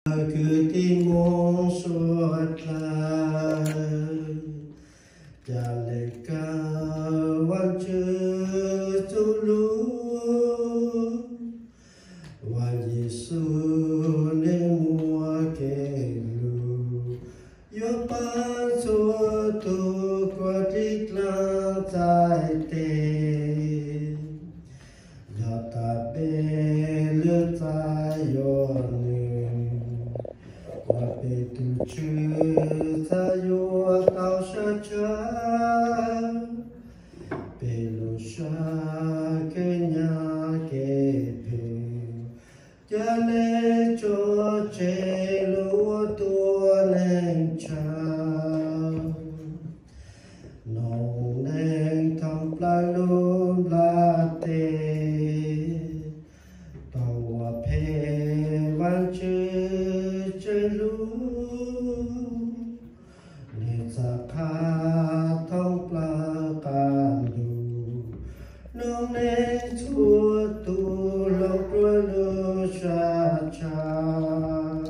Kwv tij Hmoob suav dlawg, ca le kawg Vaajtswv txuj lug. Vaaj Yexus neeg muaj kev lug, yuav paab txhua tug kuas dlib dlaab txhais tes. Yog tas peb lub txaj yuav nwg, kuas peb tug Tswv txhaj yuav tau sab tshav. Peb lug sab kawg nyab kev phem, ca le tso tseg lug ua tuab neeg tshav. Noog neeg thoob plawg lub nplaj teb, tau ua phem Vaajtswv tseem lug. Nwg txhaj qha thoob plawg qab ntuj, noog neeg txhua tug hloov ruaj lub sab tshav.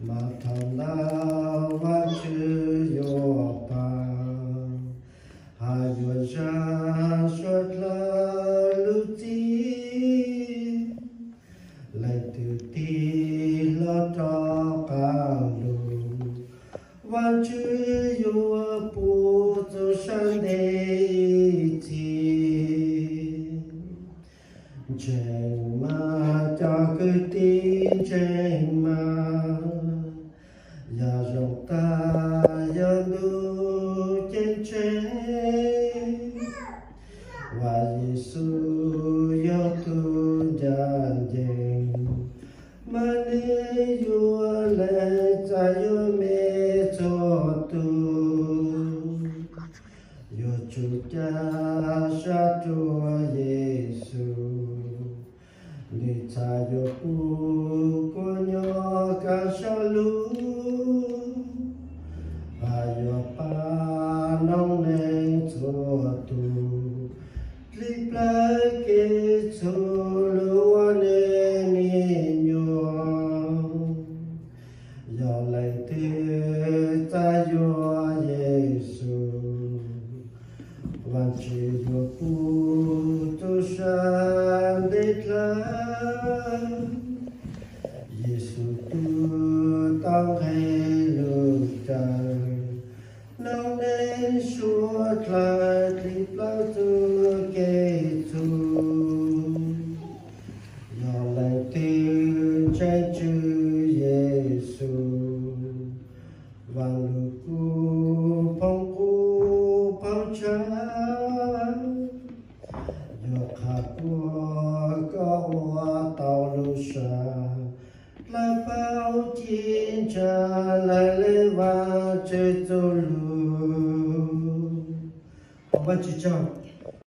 Mas thaum ntawd Vaajtswv yuav paab, has yuav zag suav dlawg lub txim. Leej twg tig hlo rov qaab lug, Vaajtswv yuav pub txuj sa ntev ib txhis. Ntseeg mas cov kwv tij, ntseeg mas, yog zoo tag yog ntuj ces ntseeg. Vaaj Yexus yog tug ncaim nceeg, mas nwg yuav lees txais yuav me txhua tug. Yuav tsum ca sab rua Yexus, nwg txhaj yuav pub kuas nyob kaaj sab lug. Has yuav paab noog neeg txhua tug, dlib plawg kev txhum lug ua nwg me nyuam. Yog leej twg txais yuav Yexus, Vaajtswv yuav pub txuj sa ntev dlawg. Yexus tug tau nqeg lug kawg, noog neeg suav dlawg dlib plawg txuj kev txhum. Yog leej twg ntseeg Tswv Yexus, Vaaj Lug Kub Phooj Qub Phooj Tshav, yuav qha kuas koj ua tau lub sab dlawg paub ci ntsa lawv le Vaajtswv txuj lug. Thov Vaajtswv tsaug.